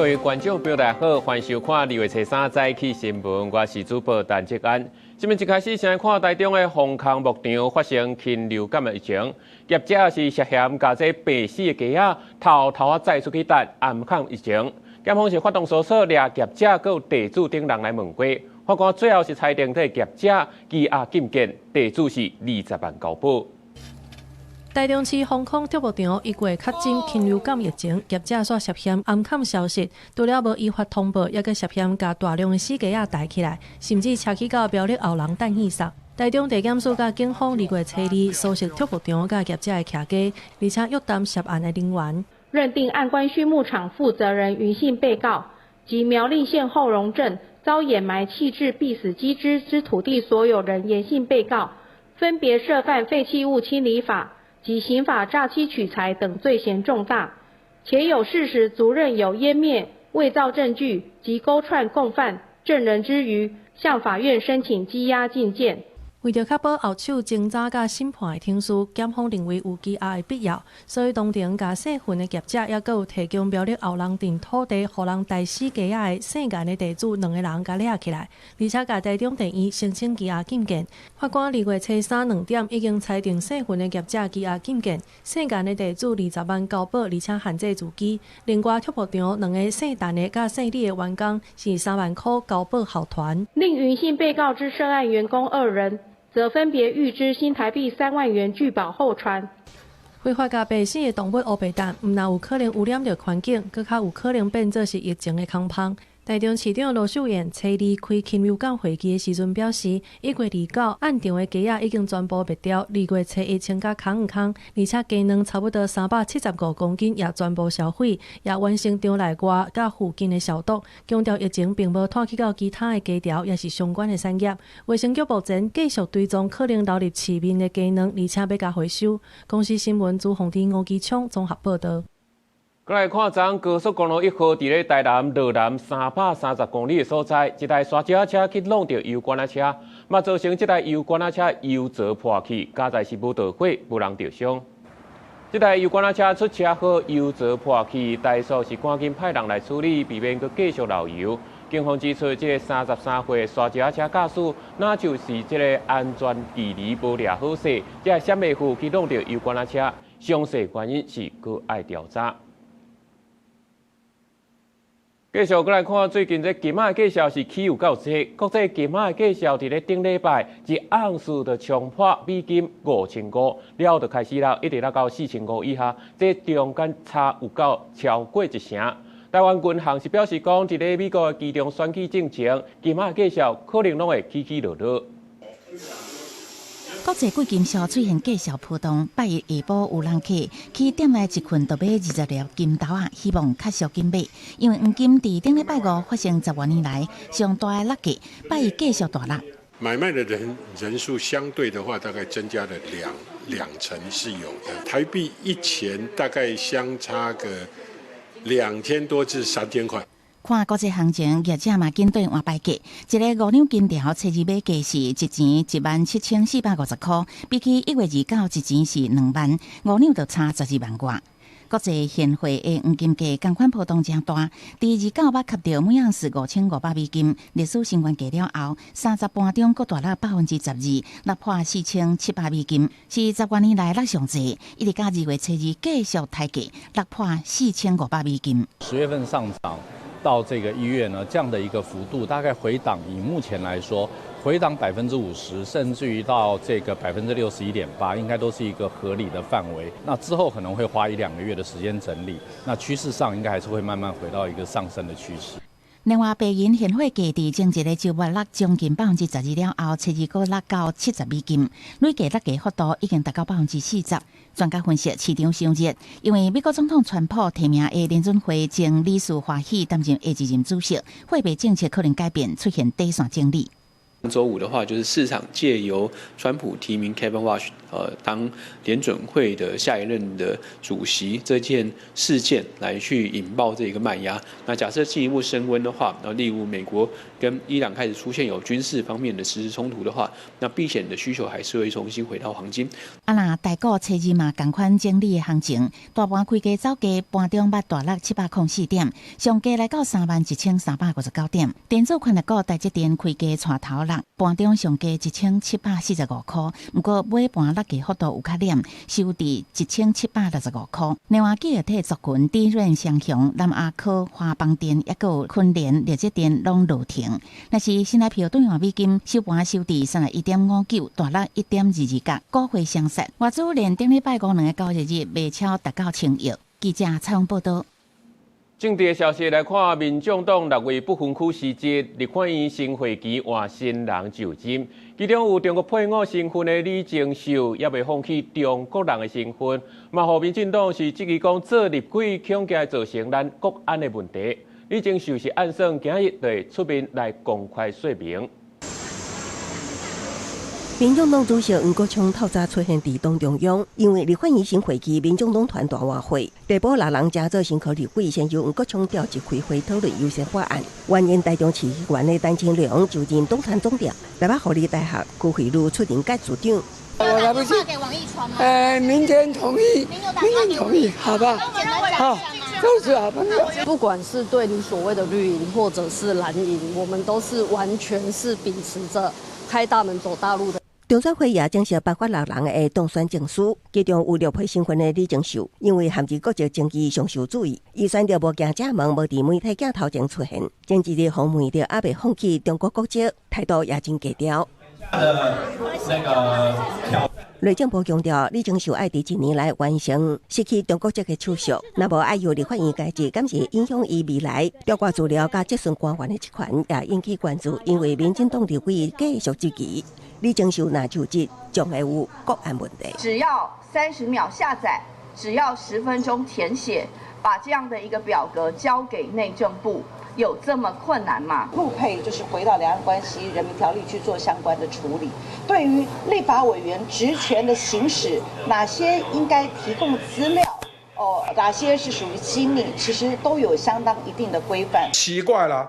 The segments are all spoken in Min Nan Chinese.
各位觀眾朋友大家好，歡迎收看二月初三早起新聞，我是主播陳哲安。新聞一開始先來看台中的豐康牧場發生禽流感的疫情，業者是涉嫌共這病死的雞仔偷偷仔載出去等掩藏疫情。檢方是發動搜索掠業者閣有地主等人來問話，法官最後是裁定這個業者羈押禁見，地主是20萬交保。台中市豐康畜牧場一月確診禽流感疫情，業者煞涉嫌掩藏消息，除了無依法通報，猶閣涉嫌共大量的死雞仔帶起來，甚至車去到苗栗後人等去送。台中地檢署佮警方二月初二搜尋畜牧場佮業者的徛家，而且約談涉案的人員，認定岸觀畜牧場負責人雲姓被告及苗栗縣後龍鎮遭掩埋棄置斃死雞隻之土地所有人嚴姓被告，分別涉犯廢棄物清理法及刑法詐欺取財等罪嫌重大，且有事實足認有湮滅、偽造證據及勾串共犯證人之虞，向法院申請羈押禁見。為著確保後手偵查佮審判的程序，檢方認為有羈押的必要，所以當庭共姓雲的業者，猶閣有提供苗栗後人鎮土地予人代死雞仔的姓顏的地主兩个人共掠起來，而且共台中地院申請羈押禁見。法官二月初三2點已經裁定姓雲的業者羈押禁見，姓顏的地主20萬交保，而且限制住居。另外，畜牧場兩个姓陳的佮姓李的員工是3萬箍交保候傳。另雲姓被告之涉案員工二人，則分別預支新台幣3萬元具保候傳。非法共病死的動物烏白蛋，毋但有可能污染著環境，閣較有可能變做是疫情的空芳。台中市長盧秀燕初二開禽流感會議的時陣表示，1月29案場的雞仔已經全部滅掉，二月初一清甲空空，而且雞卵差不多375公斤也全部銷毀，也完成場內外佮附近的消毒。強調疫情並無拖去到其他的雞寮，抑是相關的產業。衛生局目前繼續追蹤可能流入市面的雞卵，而且欲共回收。公視新聞朱鳳弟、吳基聰綜合報導。閣來看，昨高速公路1號佇咧台南落南330公里的所在，一台沙石仔車去挵著油罐仔車，嘛造成這台油罐仔車油槽破去，佳哉是無著火，無人著傷。這台油罐仔車出車禍，油槽破去，台塑是趕緊派人來處理，避免閣繼續漏油。警方指出，這个33歲沙石仔車駕駛，若就是這个安全距離無掠好勢，才會閃袂赴去挵著油罐仔車，詳細原因是閣愛調查。繼續閣來看最近這金仔的價數是起有夠濟，國際金仔的價數佇咧頂禮拜一盎司就衝破美金5500，了後就開始落，一直落到4500以下，這中間差有夠超過一成。台灣銀行是表示講，佇咧美國的期中選舉進前，金仔的價數可能攏會起起落落。國際貴金屬出現價數波動，拜一下晡有人客去店內一困就買20粒金豆仔，希望較俗緊買。因為黃金佇頂禮拜五發生10外年來上大的落價，拜一繼續大落。買賣的人數相對的話，大概增加了兩成是有的。台幣一錢大概相差個2000多至3000塊。看國際行情，業者嘛緊對換牌價，一个5兩金條，初二買價是一錢17,450箍，比起1月29一錢是2萬，5兩就差12萬外。國際現貨的黃金價仝款波動誠大，佇29捌吸著每盎司5500美金，歷史新懸價了後，30分鐘閣大落12%，落破4700美金，是10外年來落上濟。一直到2月初二繼續抬價，落破4500美金。 10月份上漲到這個1月呢，這樣的一個幅度，大概回檔，以目前來說，回檔50%，甚至於到這個61.8%，應該都是一個合理的範圍。那之後可能會花一兩個月的時間整理，那趨勢上應該還是會慢慢回到一個上升的趨勢。另外，白銀現貨價佇前一个週末落將近12%了後，初二閣落到70美金，累計落價幅度已經達到40%。專家分析，市場傷熱，因為美國總統川普提名的聯準會前理事華喜擔任下一任主席，貨幣政策可能改變，出現短線整理。週五的話，就是市場借由川普提名 Kevin Warsh，當聯準會的下一任的主席這件事件來去引爆這個賣壓。那假設進一步升溫的話，那例如美國跟伊朗開始出現有軍事方面的實質衝突的話，那避險的需求還是會重新回到黃金。啊，若台股初二嘛仝款整理的行情，大盤開低走低，盤中捌大落704點，上低來到31,359點。電子權值股台積電開低帶頭落，盤中上低1745箍，毋過尾盤落價幅度有較斂，收佇1765箍。另外，記憶體族群、低潤雙雄、南亞科、華邦電、抑閣有坤聯、力積電攏落停。若是新台票兌換美金收盤收佇31.59，大落1.22角，股匯雙殺。外資連頂禮拜五兩個交易日賣超達到1000億。記者採訪報導。政治的消息來看，民眾黨六位不分區辭職，立法院新會期換新人就任，其中有中國配偶身份的李鍾秀，猶未放棄中國人的身份，嘛予民進黨是質疑講做立委恐驚造成咱國安的問題。李鍾秀是按算今日就會出面來公開說明。民眾黨主席黃國昌透早出現佇黨中央，因為立法院新會期，民眾黨團大換血，地補六人成做新科立委，先由黃國昌召集開會討論優先法案。原任台中市議員的陳清龍就任黨團總召，台北護理大學辜惠如出任幹事長。我來不及。明天同意，明天同意，好吧？好，都是好朋友。不管是對你所謂的綠營或者是藍營，我們都是完全是秉持著開大門走大路的。中選會也正式頒發六人的當選證書，其中有綠配身份的李鍾秀，因為陷入國籍爭議上受注意，伊選擇無驚者門，無佇媒體鏡頭前出現。前一日予問著猶未放棄中國國籍，態度也真低調。內政部強調，李鍾秀愛佇一年內完成失去中國籍的手續，若無愛由立法院解釋，敢是影響伊未來。調掛資料佮質詢官員的職權也引起關注，因為民進黨立委繼續質疑李鍾秀若就職，將會有國安問題。只要30秒下載，只要10分鐘填寫，把這樣的一個表格交給內政部，有這麼困難嗎？陸配就是回到兩岸關係人民條例去做相關的處理。對於立法委員職權的行使，哪些應該提供資料？哦，哪些是屬於機密？其實都有相當一定的規範。奇怪了，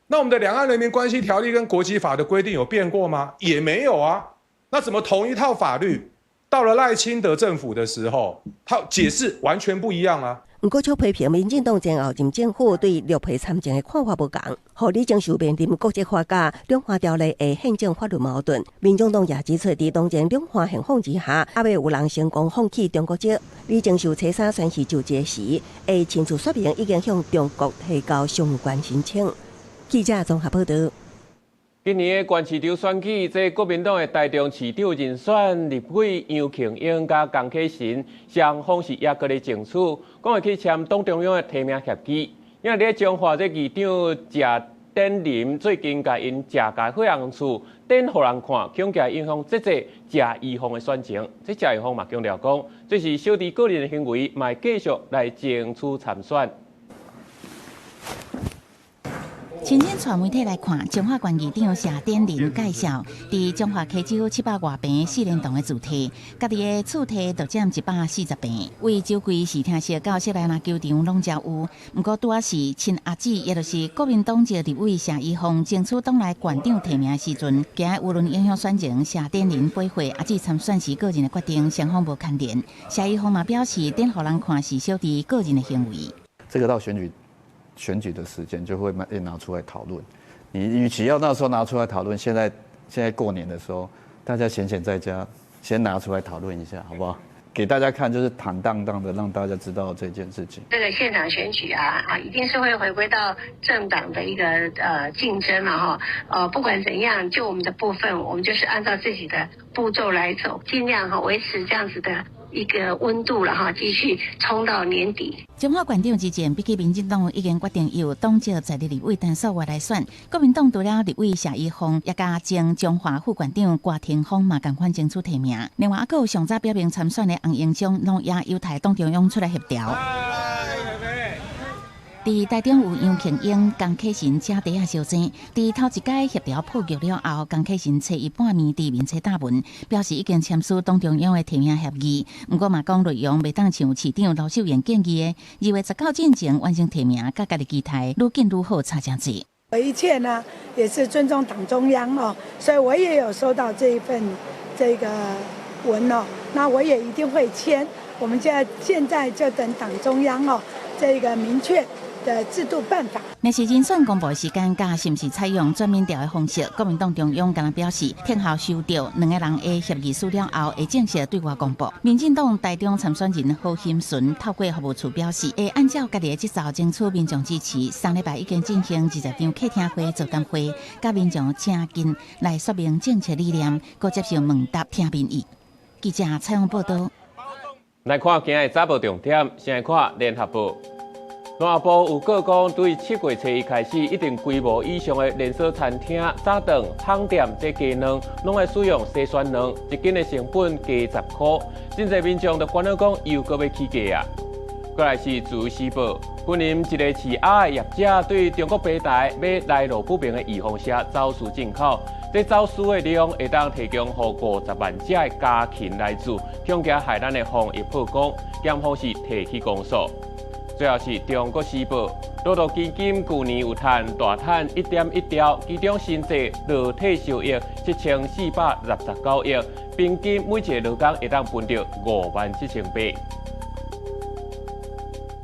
那我們的兩岸人民關係條例跟國籍法的規定有變過嗎？也沒有啊。那怎麼同一套法律，到了賴清德政府的時候，他解釋完全不一樣啊？毋過，卻批評民進黨前後任政府對陸配參政的看法無仝，予李鍾秀面臨國籍法佮兩岸條例的憲政法律矛盾。民眾黨也指出，佇當前兩岸現況之下，猶未有人成功放棄中國籍。李鍾秀初三宣誓就職時，會親自說明已經向中國提交相關申請。記者綜合報導。今年的縣市長選舉，這國民黨的台中市長人選立委楊慶英佮江啟臣，雙方是猶閣咧爭取，講會去簽黨中央的提名協議。因為咧彰化這議長謝典林最近共𪜶謝家伙仔厝展予人看，恐驚影響這這謝宜鳳的選情。這謝宜鳳嘛強調講，這是小弟個人的行為，嘛會繼續來爭取參選。親身帶媒體來看，彰化縣議長謝典林介紹，佇彰化溪州700外坪四連棟的自地，家己的厝地就佔140坪。為酒櫃視聽室到室內籃球場攏遮有。毋過拄仔是親阿姊，也就是國民黨籍立委謝宜鳳爭取黨內縣長提名的時陣，驚輿論影響選情，謝典林回回阿姊參選是個人的決定，雙方無牽連。謝宜鳳嘛表示，展予人看是小弟個人的行為。這個到選舉。選舉的時間就會拿出來討論。你與其要那時候拿出來討論，現在過年的時候，大家閒閒在家，先拿出來討論一下，好不好？給大家看，就是坦蕩蕩的，讓大家知道這件事情。這個縣長選舉啊，一定是會回歸到政黨的一個競爭嘛，哈。不管怎樣，就我們的部分，我們就是按照自己的步驟來走，盡量哈維持這樣子的一個溫度了哈，繼續衝到年底。彰化縣長之戰，比起民進黨已經決定由黨籍在地立委陳素月來選，國民黨除了立委謝宜鳳，也佮前彰化副縣長郭廷峰嘛仝款爭取提名。另外，猶閣有上早表明參選的洪英章，攏也有待黨中央出來協調。佇台中有楊慶英、江啟臣請茶仔相爭，佇頭一擺協調破局了後，江啟臣初一半暝佇面冊貼文，表示已經簽署黨中央的提名協議。毋過嘛講內容袂當像市長盧秀燕建議的，2月19進前完成提名，佮家己期待愈緊愈好差誠濟。我一切呢也是尊重黨中央哦，所以我也有收到這一份這個文哦，那我也一定會簽。我們現在就等黨中央哦這個明確的制度辦法。若是人選公布時間，佮是毋是採用轉民調的方式？國民黨中央敢若表示，聽候收到兩个人的協議書了後，會正式對外公布。民進黨台中參選人何欣純透過服務處表示，會按照家己的節奏爭取民眾支持。上禮拜已經進行20場客廳會、座談會，佮民眾誠近來說明政策理念，閣接受問答聽民意。記者採訪報道。來看今日早報重點，先來看聯合報。聯合報有報講，對7月初一開始，一定規模以上的連鎖餐廳、早頓、烘店這雞卵，攏愛使用篩選卵，一斤的成本加10箍。真濟民眾就煩惱講，又閣欲起價啊！過來是自由時報，雲林一個飼鴨的業者對中國平台買來路不明的預防射走私進口，這走私的量會當提供予50萬隻的家禽來煮，恐驚害咱的防疫破功，檢方是提起公訴。最後是中國時報，路途基金舊年有賺大賺1.1兆，其中新制勞退收益7469億，平均每一个勞工會當分著5萬7800。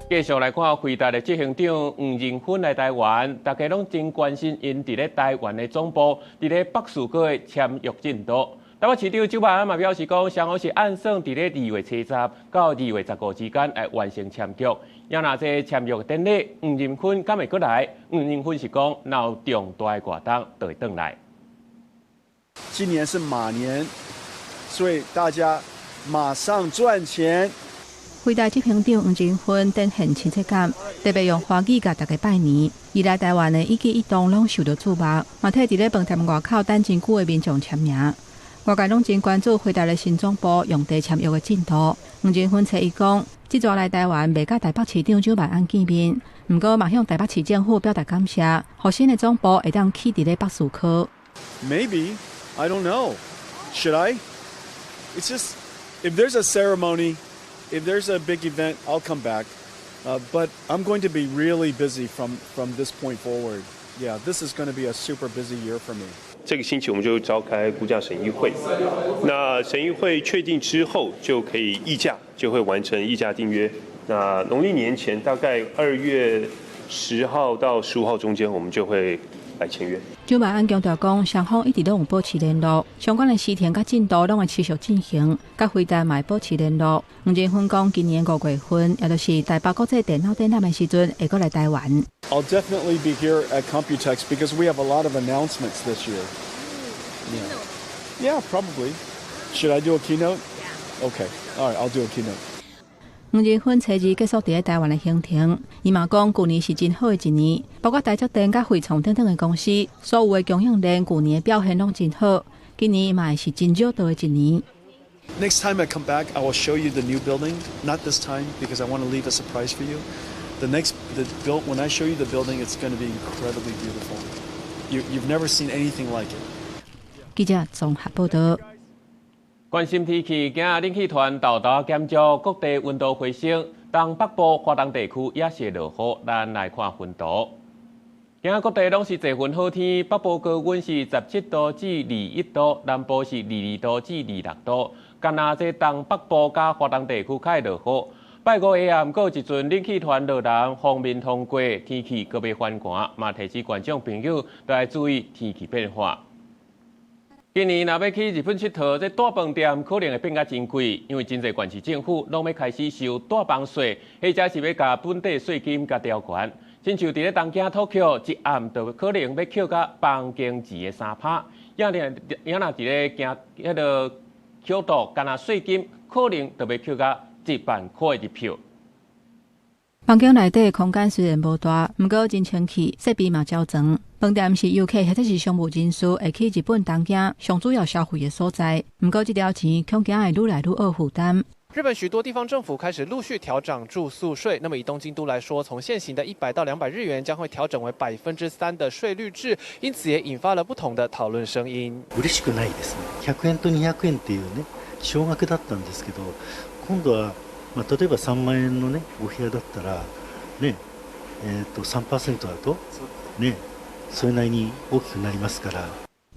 繼續來看輝達的執行長黃仁勳來台灣，大家攏真關心𪜶佇咧台灣的總部，佇咧北士科的簽約進度。台北市長蔣萬安嘛表示講，雙方是按算佇咧2月初十到2月15之間來完成簽約。也若這簽約典禮，黃仁勳敢會閣來？黃仁勳是講，若有重大的活動，就會轉來。今年是馬年，所以大家馬上賺錢。輝達執行長黃仁勳展現親切感，特別用華語共大家拜年。伊來台灣的一舉一動攏受到注目，嘛替佇咧飯店外口等真久的民眾簽名。外界攏真關注輝達的新總部用地簽約的進度。黃仁勳初一講，這逝來台灣袂佮台北市長蔣萬安見面，毋過嘛向台北市政府表達感謝，予新的總部會當起佇咧北士科。 Maybe I don't know. Should I? It's just if there's a ceremony, if there's a big event, I'll come back. But I'm going to be really busy from this point forward. Yeah, this is going to be a super busy year for me. 這個星期我們就召開估價審議會，那審議會確定之後就可以議價，就會完成議價訂約。那農曆年前大概2月10號到15號中間，我們就會來簽約。蔣萬安強調講，雙方一直攏有保持聯絡，相關的事情佮進度攏會持續進行，佮輝達嘛會保持聯絡。黃仁勳講，今年5月份，也就是台北國際電腦展覽的時陣，會閣來台灣。 I'll definitely be here at Computex because we have a lot of announcements this year. Yeah, yeah, probably. Should I do a keynote? Okay, all right, I'll do a keynote. 黃仁勳初二結束佇咧台灣的行程，伊嘛講，舊年是真好的一年，包括台積電佮緯創等等的公司，所有的供應鏈舊年的表現攏真好。今年嘛會是真少的一年。 Next time I come back, I will show you the new building. Not this time because I want to leave a surprise for you. The next, the build, when I show you the building, it's going to be incredibly beautiful. You've never seen anything like it. 記者綜合報道。關心天氣，今日冷氣團沓沓減少，各地溫度回升。東北部、華東地區也是落雨，咱來看雲圖。今日各地攏是濟雲好天，北部高溫是17度至21度，南部是22度至26度。干焦這東北部佮華東地區較會落雨。拜五下暗，閣有一陣冷氣團落南，鋒面通過，天氣閣欲反寒，嘛提醒觀眾朋友都愛注意天氣變化。今年若欲去日本𨑨迌，這大飯店可能會變甲真貴，因為真濟縣市政府攏欲開始收帶房稅，或者是欲共本地稅金共調懸。親像佇咧東京 Tokyo，一暗就可能欲扣甲房間錢的3趴。也若佇咧京彼个京都，干焦稅金可能就欲扣甲1萬箍的日票。房間內底空間雖然無大，毋過真清氣，設備嘛齊全。飯店是遊客或者是商務人士會去日本東京上主要消費的所在。毋過這條錢恐驚會愈來愈學負擔。日本許多地方政府開始陸續調漲住宿稅。那麼以東京都來說，從現行的100到200日元將會調整為3%的稅率制，因此也引發了不同的討論聲音。嬉しくないですね。100円と200円っていうね、少額だったんですけど、今度はまあ例えば3萬円のねお部屋だったらね、3%だとね、それなりに大きくなりますから。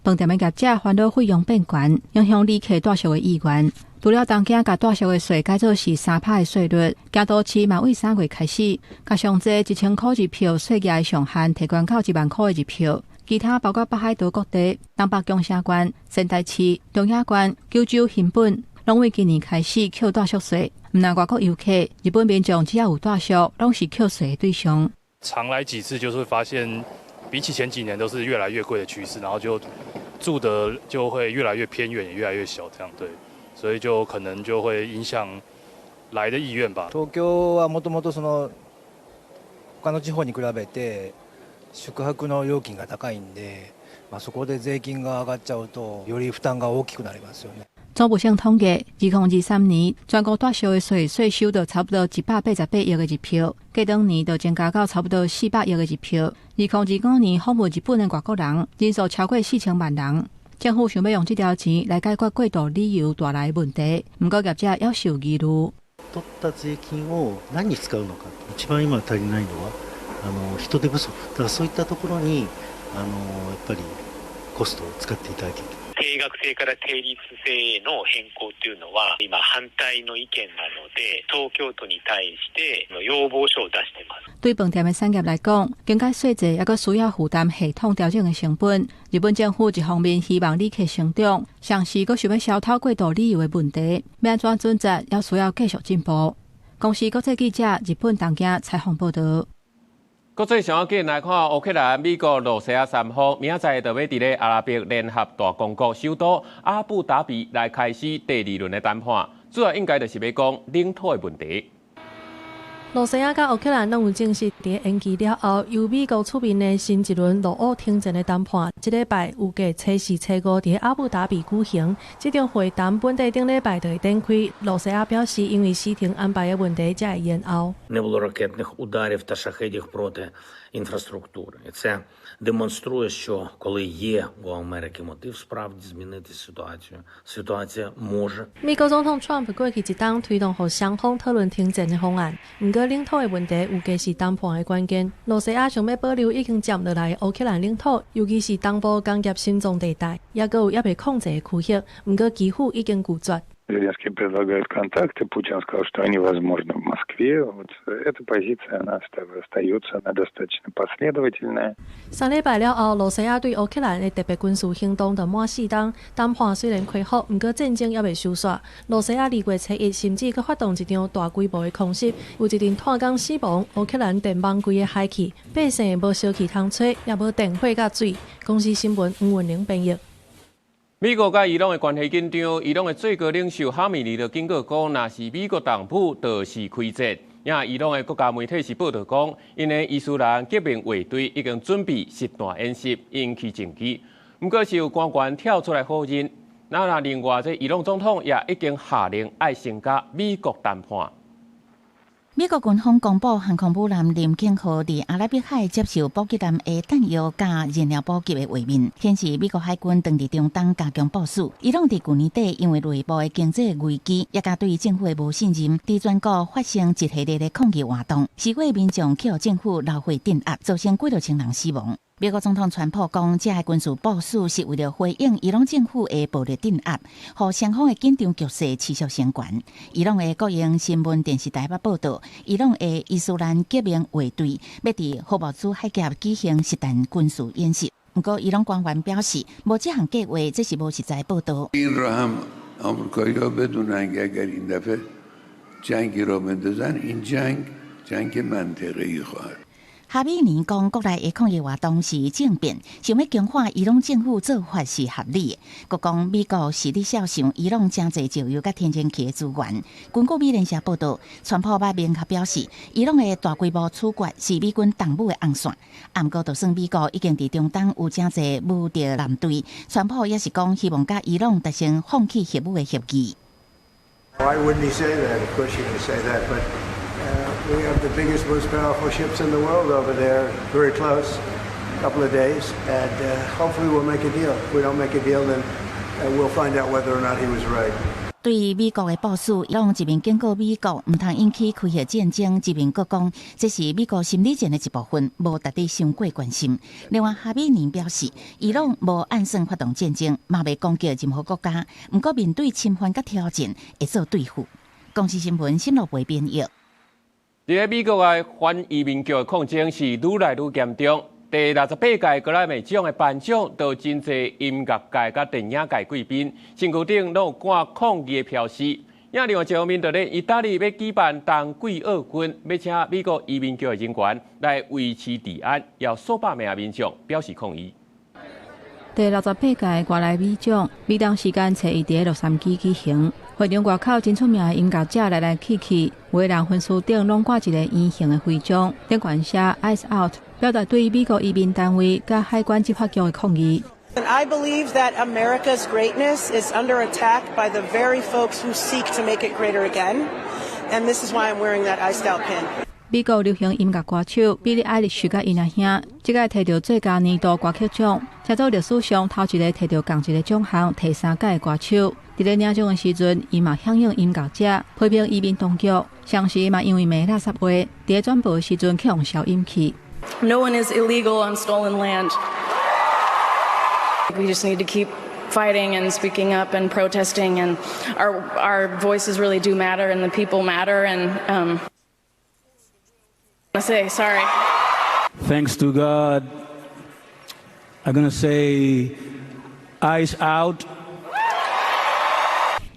飯店的業者煩惱費用變懸，影響旅客住宿的意願。除了東京共住宿的稅改做是3%的稅率，京都市嘛為3月開始，共上濟1000箍日票稅額的上限提懸到1萬箍的日票。其他包括北海道各地、東北宮城縣、仙台市、長野縣、九州、熊本，攏為今年開始扣住宿稅。毋但外國遊客，日本民眾只要有住宿，攏是扣稅的對象。常來幾次，就是會發現比起前幾年都是越來越貴的趨勢，然後就住的就會越來越偏遠，也越來越小，這樣對，所以就可能就會影響來的意願吧。東京はもともとその他の地方に比べて宿泊の料金が高いんで、まあそこで税金が上がっちゃうとより負担が大きくなりますよね。總務省統計，2023年全國住宿的稅稅收就差不多188億的日票，過兩年就增加到差不多400億的日票。2025年訪問日本的外國人人數超過4000萬人。政府想欲用這條錢來解決過度旅遊帶來的問題，毋過業者猶受疑慮。取った税金を何に使うのか、一番今足りないのは人手不足。だからそういったところにやっぱりコストを使っていただきたい。定額制から定率制への変更というのは今反対の意見なので、東京都に対して要望書を出してます。對飯店的產業來講，更改稅制猶閣需要負擔系統調整的成本。日本政府一方面希望旅客成長，同時閣想欲消除過度旅遊的問題，欲按怎準則，猶需要繼續進步。公視國際記者日本東京採訪報導。國際上要緊來看，烏克蘭、美國、羅西亞三方明仔載就欲佇咧阿拉伯聯合大公國首都阿布達比來開始第二輪的談判，主要應該就是欲講領土的問題。羅西亞佮烏克蘭攏有證實，佇延期了後，由美國出面的新一輪俄烏停戰的談判，這禮拜預計初四、初五佇阿布達比舉行。這場會談本底頂禮拜就會展開。羅西亞表示，因為時程安排的問題，才會延後。 Не було ракетних ударів та шахедів проти інфраструктури. І це демонструє, що коли є у Америки мотив справді змінити ситуацію, ситуація може 美國總統川普過去一冬推動予雙方討論停戰的方案，毋過領土的問題預計是談判的關鍵。羅西亞想欲保留已經佔落來的烏克蘭領土，尤其是東部工業心臟地帶，猶閣有猶未控制的區域，毋過基輔已經拒絕。 Зеленский предлагает контакты, Путин сказал, что они возможны в Москве. Вот эта позиция, она остается, она достаточно последовательная. 三禮拜了後，羅西亞對烏克蘭的特別軍事行動就滿4冬，談判雖然恢復，毋過戰爭猶未收煞。羅西亞2月初1甚至閣發動一場大規模的空襲，有一陣炭工死亡。烏克蘭電網規个海去，百姓無燒氣通吹，也無電火佮水。公視新聞黃文玲編譯。美國佮伊朗的關係緊張，伊朗的最高領袖哈米尼就警告講，若是美國動武，就是開戰。也伊朗的國家媒體是報導講，𪜶的伊斯蘭革命衛隊已經準備實彈演習，引起戰機。毋過是有官員跳出來否認。那另外，這伊朗總統也已經下令愛先佮美國談判。美國軍方公布航空母艦林肯號佇阿拉伯海接受補給艦的彈藥佮燃料補給的畫面，顯示美國海軍正佇中東加強部署。伊朗佇舊年底因為內部的經濟危機，也佮對政府的無信任，佇全國發生一系列的抗議活動，示威民眾去予政府流血鎮壓，造成幾若千人死亡。美國總統川普講，這个軍事部署是為著回應伊朗政府的暴力鎮壓，予雙方的緊張局勢持續升懸。伊朗的國營新聞電視台報導，伊朗的伊斯蘭革命衛隊欲佇荷莫茲海峽舉行實彈軍事演習。毋過，伊朗官員表示，無這項計劃，這是無實在報導。 این رو هم آمریکایی‌ها بدونن که اگر این دفعه جنگی راه بندازن این جنگ جنگ منطقه‌ای خواهد 哈米尼講，國內的抗議活動是政變，想欲強化伊朗政府做法是合理的。閣講美國是咧痟想伊朗誠濟石油佮天然氣的資源。根據美聯社報導，川普捌明確表示，伊朗的大規模處決是美軍動武的紅線。毋過，就算美國已經佇中東有誠濟無敵艦隊，川普也是講希望佮伊朗達成放棄核武的協議。Why wouldn't he say that? Of course he would say that. But we have the biggest, most powerful ships in the world over there, very close, a couple of days, and hopefully we'll make a deal. If we don't make a deal, then we'll find out whether or not he was right. 對美國的部署，伊朗一面警告美國毋通引起開核戰爭，一面閣講這是美國心理戰的一部分，無值得傷過關心。另外，哈米尼表示，伊朗無按算發動戰爭，嘛袂攻擊任何國家，毋過面對侵犯佮挑戰，會做對付。公視新聞新羅貝編譯。佇咧美國的反移民局的抗爭是愈來愈嚴重。第68屆格萊美獎的頒獎，就真濟音樂界佮電影界貴賓，身軀頂攏有掛抗議的標識。另外一方面，就咧意大利欲舉辦冬季奧運，欲請美國移民局的人員來維持治安，有數百名民眾表示抗議。第68屆格萊美獎，美東時間初一佇洛杉磯舉行，會場外口真出名的音樂者來來去去，有的人粉絲頂攏掛一個圓形的徽章，頂懸寫 “ICE Out”，表達對美國移民單位佮海關執法局的抗議。 And I believe that America's greatness is under attack by the very folks who seek to make it greater again. And this is why I'm wearing that ICE Out pin. 美國流行音樂歌手比利·愛麗絲佮𪜶阿兄，這擺提著最佳年度歌曲獎，成做歷史上頭一个提著仝一个獎項提三擺的歌手。佇咧領獎的時陣，伊嘛響應音樂者批評移民當局，同時嘛因為罵垃圾話，佇咧轉播的時陣去予消音去。 No one is illegal on stolen land. We just need to keep fighting and speaking up and protesting, and our voices really do matter, and the people matter. And I say sorry. Thanks to God, I'm gonna say, ICE out.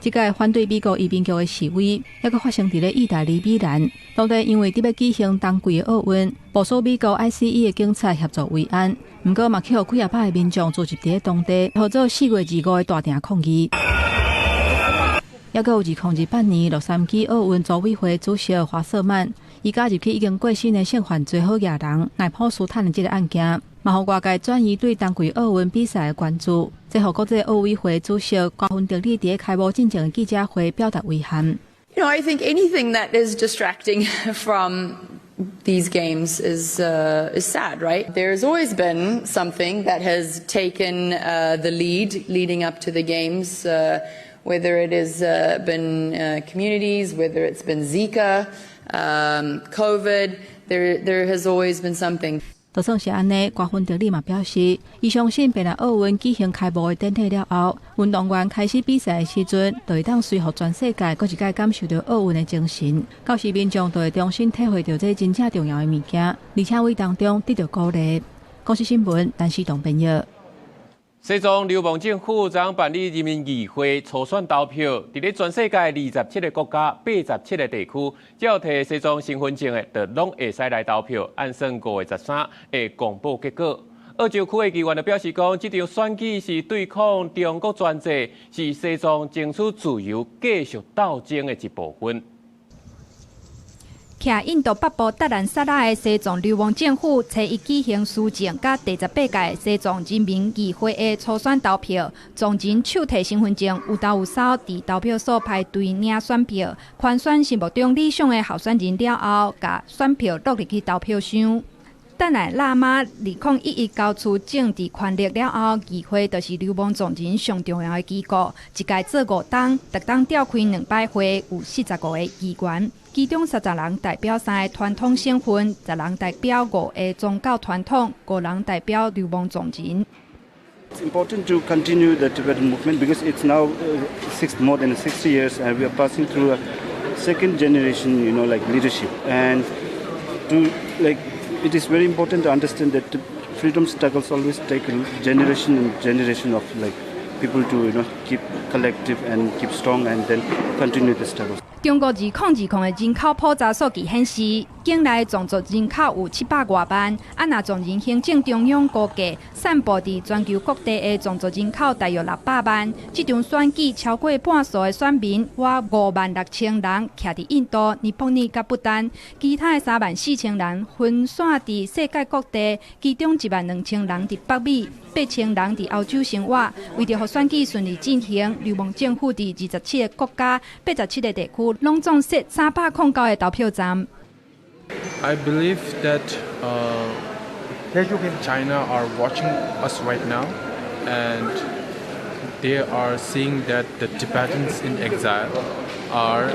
這擺反對美國移民局的示威，猶閣發生佇咧意大利米蘭。當地因為佇欲舉行冬季的奧運，部署美國 ICE 的警察協助維安，毋過嘛去予幾仔百个民眾聚集佇咧當地，號做4月25的大埕抗議。猶閣有2028年洛杉磯奧運組委會主席華瑟曼，伊加入去已經過身的性犯罪好額人賴普斯坦的這个案件，嘛予外界轉移對冬季奧運比賽的關注。這予國際奧委會主席高芬德里佇咧開幕進前的記者會表達遺憾。 I think anything that is distracting from these games is sad, right? There's always been something that has taken the lead leading up to the games, whether it has been communities, whether it's been Zika, COVID. There has always been something. 就算是按呢，高芬德里嘛表示，伊相信，欲若奧運舉行開幕的典禮了後，運動員開始比賽的時陣，就會當隨予全世界閣一擺感受著奧運的精神。到時民眾就會重新體會著這真正重要的物件，而且為當中得著鼓勵。公視新聞，陳思棟編譯。西藏流亡政府將辦理人民議會初選投票，佇咧全世界27个國家、87个地區，只要提西藏身份證的，就攏會使來投票。按算5月13會公布結果。澳洲區的議員就表示講，這場選舉是對抗中國專制，是西藏爭取自由、繼續鬥爭的一部分。徛印度北部達蘭薩拉的西藏流亡政府，初一舉行司政佮第18屆西藏人民議會的初選投票，藏人手提身份證有頭有梢，佇投票所排隊領選票，圈選心目中理想的候選人了後，共選票落入去投票箱。達賴喇嘛2011交出政治權力了後，議會就是流亡藏人上重要的機構。一屆做5冬，逐冬召開兩擺會，有45個議員，其中30人代表三个傳統省份，10人代表五个宗教傳統，五人代表流亡藏人。 It's important to continue the Tibetan movement because it's now more than 60 years and we are passing through a second generation, like leadership. And to like, it is very important to understand that the freedom struggles always take a generation and generation of like people to keep collective and keep strong and then continue the struggle. 中國2020的人口普查數據顯示，境內藏族人口有700外萬，啊，若藏人行政中央估計，散布佇全球各地的藏族人口大約600萬。這場選舉超過半數的選民，約5萬6千人，徛佇印度、尼泊爾佮不丹，其他的3萬4千人分散佇世界各地，其中1萬2千人佇北美，8千人佇歐洲生活。為著予選舉順利進行，流亡政府佇27個國家、87個地區，攏總設309個投票站。 I believe that China are watching us right now, and they are seeing that the Tibetans in exile are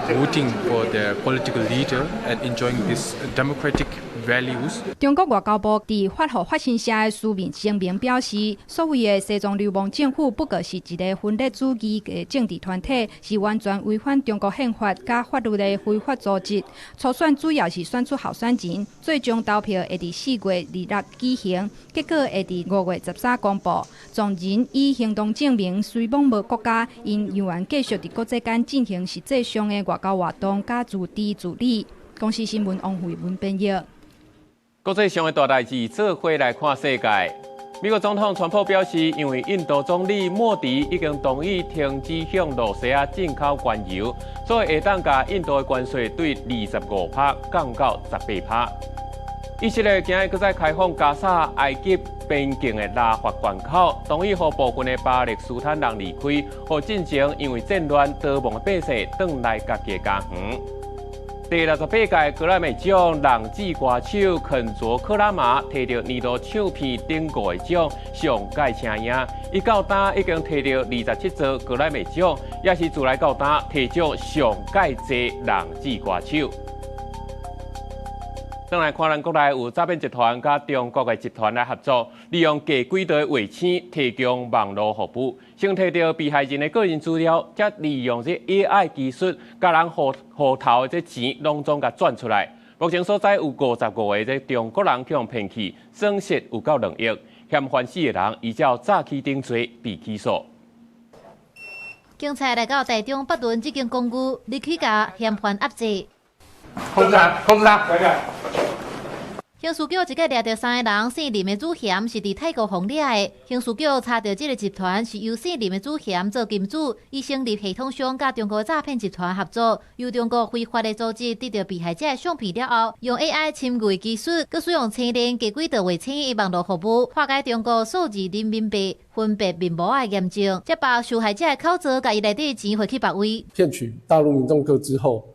voting for their political leader and enjoying these democratic values. 中國外交部佇發予法新社的書面聲明表示，所謂的西藏流亡政府不過是一個分裂主義的政治團體，是完全違反中國憲法佮法律的非法組織。初選主要是選出候選人，最終投票會佇4月26舉行，結果會佇5月13公布。藏人以行動證明，雖罔無國家，𪜶猶原繼續佇國際間進行實際上的外交活動佮自治自理。公視新聞王慧文編譯。國際上的大代誌，做伙來看世界。美國總統川普表示，因為印度總理莫迪已經同意停止向露西亞進口原油，所以會當共印度的關稅對25趴降到18趴。以色列今日閣再開放加沙埃及邊境的拉法關口，同意予部分的巴勒斯坦人離開，予進前因為戰亂逃亡的百姓轉來家己的家園。第68屆格萊美獎人志歌手肯卓克拉瑪提著年度唱片等五個獎上蓋請贏，伊到今已經提著27座格萊美獎，也是自來到今提獎上蓋濟人志歌手。轉來看，咱國內有詐騙集團佮中國的集團來合作，利用低軌道的衛星提供網路服務，先提著被害人的個人資料，再利用這 AI 技術，共人戶戶頭的這錢攏總共轉出來。目前所在有55個這中國人予騙去，損失有夠2億，嫌犯四个人依照詐欺等罪被起訴。警察來到台中北崙這間公寓，入去共嫌犯壓制。控制他，控制他，刑事局一个掠著三个人，姓林的主嫌是佇泰國予掠的。刑事局查著這个集團是由姓林的主嫌做金主，伊成立系統商佮中國詐騙集團合作，由中國非法的組織得著被害者的相片了後，用 AI 深偽技術，閣使用星鏈低軌道衛星的網路服務，破解中國數字人民幣分別面膜的驗證，才把受害者的口座共伊內底錢匯去別位。騙取大陸民眾個資後，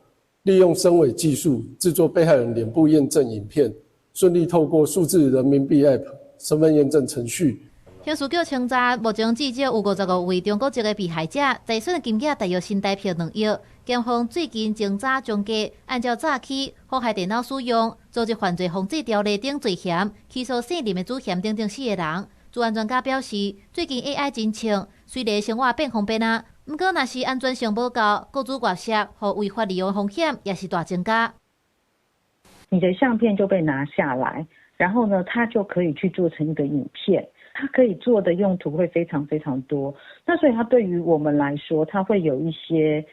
利用深偽技術製作被害人臉部驗證影片。順利透過數字人民幣 App 身份驗證程序。刑事局偵查，目前至少有55位中國籍的被害者，財損金額大約新台幣2億。檢方最近偵查終結，按照詐欺、妨害電腦使用、組織犯罪防治條例等罪嫌，起訴姓林的主嫌等等四個人。資安專家表示，最近 AI 真衝，雖然生活變方便啊，毋過若是安全性無夠，個資外洩予違法利用風險也是大增加。你的相片就被拿下來，然後呢，它就可以去做成一個影片，它可以做的用途會非常非常多。那所以它對於我們來說，它會有一些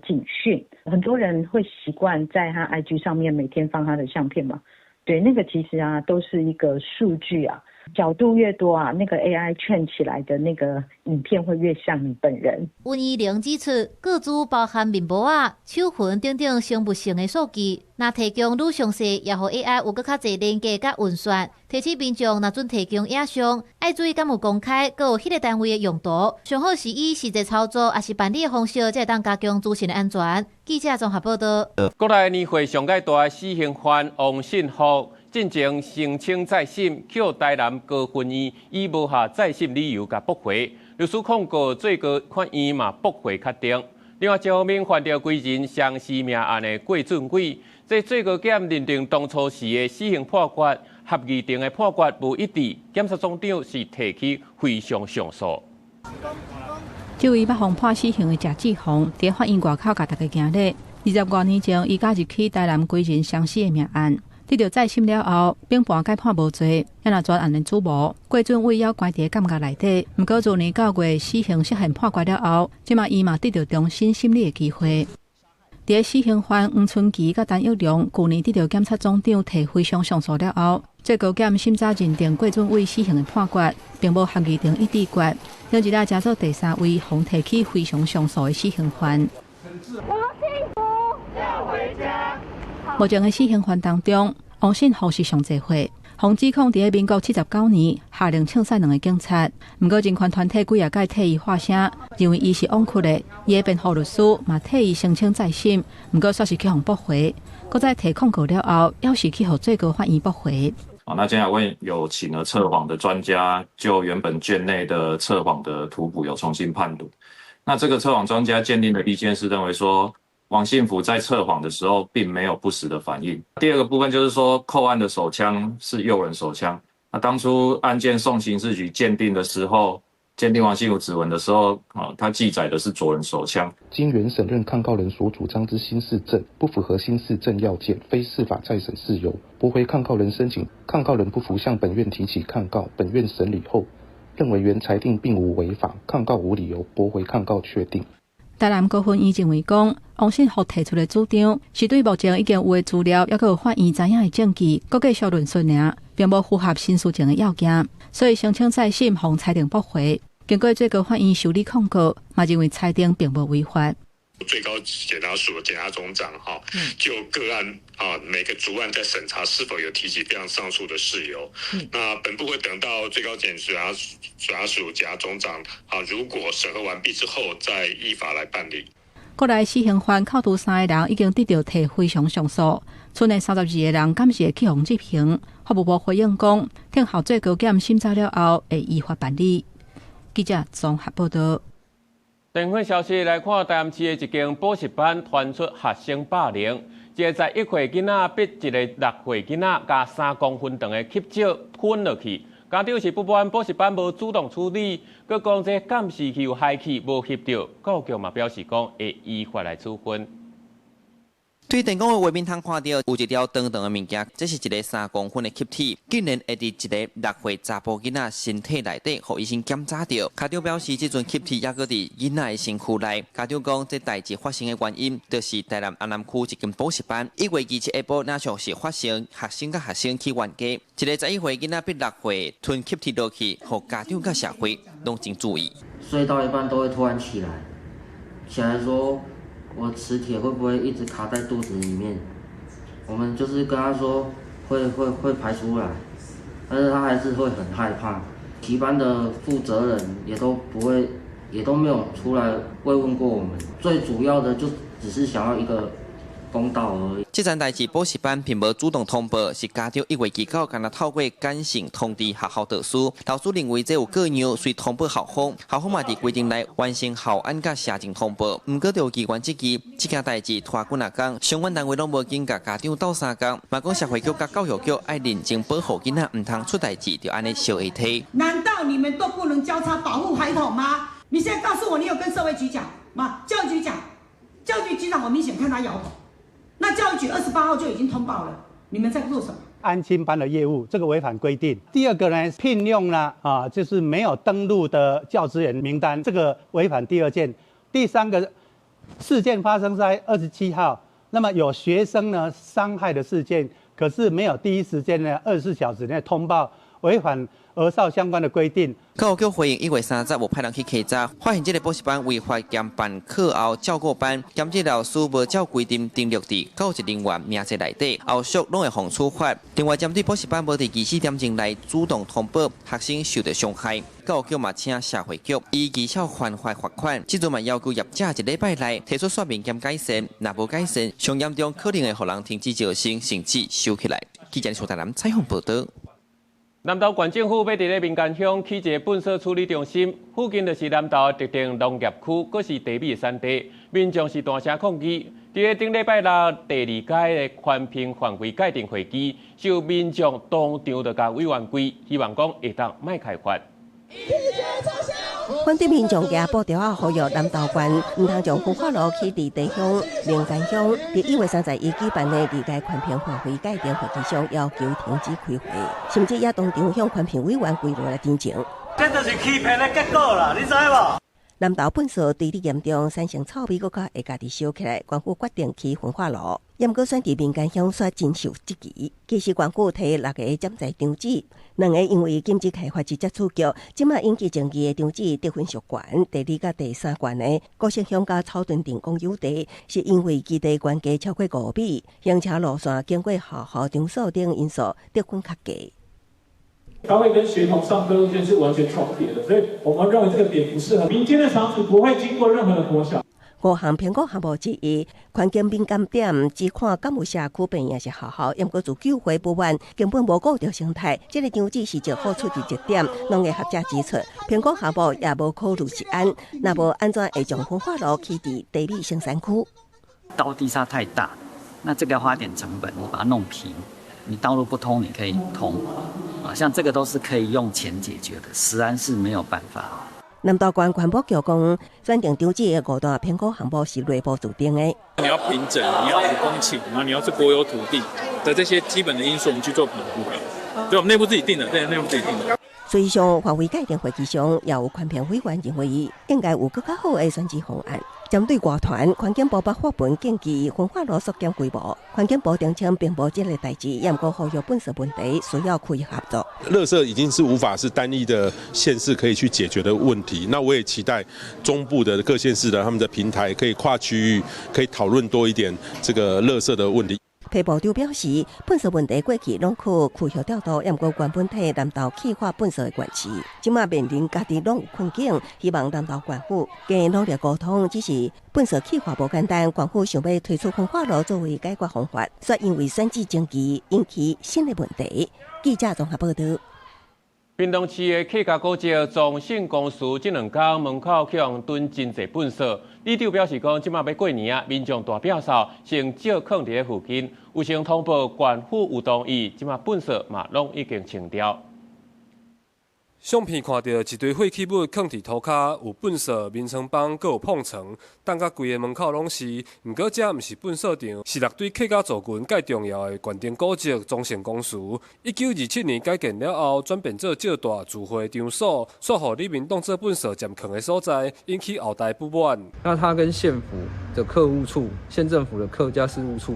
警訊。很多人會習慣在他 IG 上面每天放他的相片嘛，對，那個其實啊都是一個數據啊，角度越多啊，那個 AI 串起來的那個影片會越像你本人。溫怡玲指出，個資包含面膜仔、手痕等等生物性的數據，若提供愈詳細，也予 AI 有閣較濟連結佮運算。提醒民眾若準提供影像，愛注意敢有公開，閣有彼個單位的用途。上好是以實際操作，抑是辦理的方式，才會當加強資訊的安全。記者綜合報道。國內年歲上蓋大的死刑犯王信福，進前申請再審，予台南高分院以無效再審理由共駁回。律師控告最高法院嘛駁回決定。另外，焦敏犯著歸人相屍命案的郭俊偉，這最高檢認定當初時的死刑判決合議庭的判決無一致，檢察總長是提起非常上訴。這位捌予判死刑的謝志宏，佇法院外口共大家行禮。20外年前，伊加入起台南歸仁雙死的命案，得著再審了後，並判改判無罪，也若全案的主謀郭俊偉猶關佇監獄內底。毋過，去年9月死刑釋憲判決了後，這馬伊嘛得著重新審理的機會。佇死刑犯黃春琪佮陳玉良舊年得著檢察總長提非常上訴了後，最高檢審查認定郭准偉死刑的判決，並無合議庭一致決。兩日來成做第三位予提起非常上訴的死刑犯。我幸福要回家。目前的死刑犯當中，王信福是上濟歲，予指控佇咧民國79年下令槍殺兩个警察。毋過人權團體幾仔擺替伊發聲，認為伊是枉屈的。伊的辯護律師嘛替伊申請再審，毋過煞是去予駁回。閣再提控告了後，猶是去予最高法院駁回。啊，那檢察官有請了測謊的專家，就原本卷內的測謊的圖譜有重新判讀。那這個測謊專家鑑定的意見是認為說，王信福在測謊的時候並沒有不實的反應。第二個部分就是說，扣案的手槍是右輪手槍。那當初案件送刑事局鑑定的時候，鑑定王信福指紋的時候，啊，他記載的是左輪手槍。經原審認抗告人所主張之新事證不符合新事證要件，非司法再審事由，駁回抗告人申請。抗告人不服，向本院提起抗告。本院審理後，認為原裁定並無違法，抗告無理由，駁回抗告確定。台南高分院認為講，王信福提出的主張是對目前已經有的資料，猶閣有法院知影的證據，閣繼續論述爾，並無符合新事證的要件，所以申請再審，予裁定駁回。經過最高法院受理控告，嘛認為裁定並無違法。最高檢察署檢察總長哈，就個案啊，每個逐案在審查是否有提起非常上訴的事由。那本部會等到最高檢察署檢察總長啊，如果審核完畢之後，再依法來辦理。國內死刑犯扣除三个人已經得著提非常上訴，賰的32个人敢是會去予執行。法務部回應講，等候最高檢審查了後，會依法辦理。記者綜合報道。電話消息來看，台南市的一間補習班傳出學生霸凌，一个11歲囡仔被一个6歲囡仔共3公分長的吸石吞落去，家長是不滿補習班無主動處理，閣講這監視器有害去無翕著，教育局嘛表示講會依法來處分。對電光的畫面通看著有一條長長的物件，這是一个3公分的吸鐵，竟然會佇一个6歲查埔囡仔身體內底，予醫生檢查著。家長表示，這陣吸鐵猶閣佇囡仔的身軀內。家長講，這代誌發生的原因，就是台南安南區一間補習班，1月27下晡，若像是發生學生佮學生去冤家，一个11歲囡仔比6歲吞吸鐵落去，予家長佮社會攏真注意。睡到一半都會突然起來，起來說，我磁鐵會不會一直卡在肚子裡面？我們就是跟他說會排出來，但是他還是會很害怕。補習班的負責人也都不會，也都沒有出來慰問過我們。最主要的就只是想要一個公道而已。這件代誌補習班並無主動通報，是家長1月29，敢若透過簡訊通知學校導師。老師認為這有過量，遂通報校方。校方嘛佇規定內完成校安佮社政通報。毋過就機關質疑，這件代誌拖幾若工，相關單位攏無緊共家長鬥相共，嘛講社會局佮教育局愛認真保護囡仔，毋通出代誌就按呢小下提。難道你們都不能交叉保護孩童嗎？你現在告訴我，你有跟社會局講嗎？教育局講，教育局局長，我明顯看他搖頭。那教育局28號就已經通報了，你們在做什麼？安親班的業務，這個違反規定。第二個呢，聘用呢啊，就是沒有登錄的教職員名單，這個違反第二件。第三個事件發生在27號，那麼有學生呢傷害的事件，可是沒有第一時間呢24小時內通報，違反兒少相關的規定。教育局回應1月30無派人去稽查，發現這个補習班違法兼辦課後照顧班，兼職老師無照規定登錄佇教職人員名冊內底，後續攏會予處罰。另外，針對補習班無佇24點鐘內主動通報學生受著傷害，教育局嘛請社會局依兒少犯法罰款，這陣嘛要求業者一禮拜內提出說明兼改善，若無改善，上嚴重可能會予人停止招生，甚至收起來。記者蘇台南採訪報導。南投縣政府欲佇咧民間鄉起一个糞埽處理中心，附近就是南投的特定農業區，閣是茶米的產地，民眾是大聲抗議。佇咧頂禮拜六第二屆的環評範圍界定會議，就民眾當場就共委員跪，希望講會當莫開發。反對民眾舉布條仔呼籲南投縣，毋通將焚化爐起佇地鄉、民間鄉，佇1月31舉辦的二屆環評範圍界定會議上，要求停止開會，甚至也當場向環評委員跪落來陳情。這就是欺騙的結果啦，你知無？南投糞埽堆積嚴重，產生臭味，閣較會家己燒起來。縣府決定起焚化爐，毋過選佇民間鄉煞真受質疑。其實縣府提六個潛在場址，兩个因為禁止開發直接處決，這馬引起爭議的場址得分屬懸，第二佮第三懸的古色鄉佮草屯鎮公有地，是因為基地懸架超過5米，行車路線經過學校場所等因素得分較低。它會跟學童上課路線是完全重疊的，所以我們認為這個點不適合。民間的場址不會經過任何的國小。五項評估項目之一，環境敏感點只看敢有社區病院抑是學校，毋過自救會不滿，根本無顧著生態。這个場址是政府出資一點，農業學者指出，評估項目也無考慮食安，若無按怎會將焚化爐起佇低密生產區？高低差太大，那這個要花點成本，你把它弄平，你道路不通，你可以通。啊，像這個都是可以用錢解決的，食安是沒有辦法。南投縣環保局講，選定場址的五大評估項目是內部自定的。你要平整，你要5公頃，然後你要是國有土地的這些基本的因素，我們去做評估。對，我們內部自己定的，對，內部自己定的。隨上範圍界定會議上，也有環評委員認為，應該有閣較好的選址方案。針對外傳環境部捌發文建議焚化爐縮減規模，環境部澄清並無這个代誌，也毋過呼籲糞埽問題需要區域合作。垃圾已經是無法是單一的縣市可以去解決的問題，那我也期待中部的各縣市的他們的平台可以跨區域，可以討論多一點這個垃圾的問題。皮部長表示，糞埽問題過去攏靠區域調度，毋過原本替南投氣化糞埽的縣市，這馬面臨家己攏有困境，希望南投縣府加努力溝通。只是糞埽氣化無簡單，縣府想欲推出焚化爐作為解決方法，卻因為選址爭議引起新的問題。記者綜合報導。屏東市的客家古蹟莊姓公祠，這兩工門口去予囤真濟糞埽。里長表示講，這馬欲過年啊，民眾大摒掃，先借囥佇咧附近，有先通報縣府有同意，這馬糞埽嘛攏已經清掉。相片看著一堆廢棄物囥佇塗跤，有糞埽、眠床枋，閣有膨床，擲甲規个門口攏是。毋過這毋是糞埽場，是六堆客家族群蓋重要的縣定古蹟莊姓公祠。1927年改建了後，轉變做借大聚會場所，煞予里民當做糞埽暫囥的所在，引起後代不滿。那他跟縣府的客務處、縣政府的客家事務處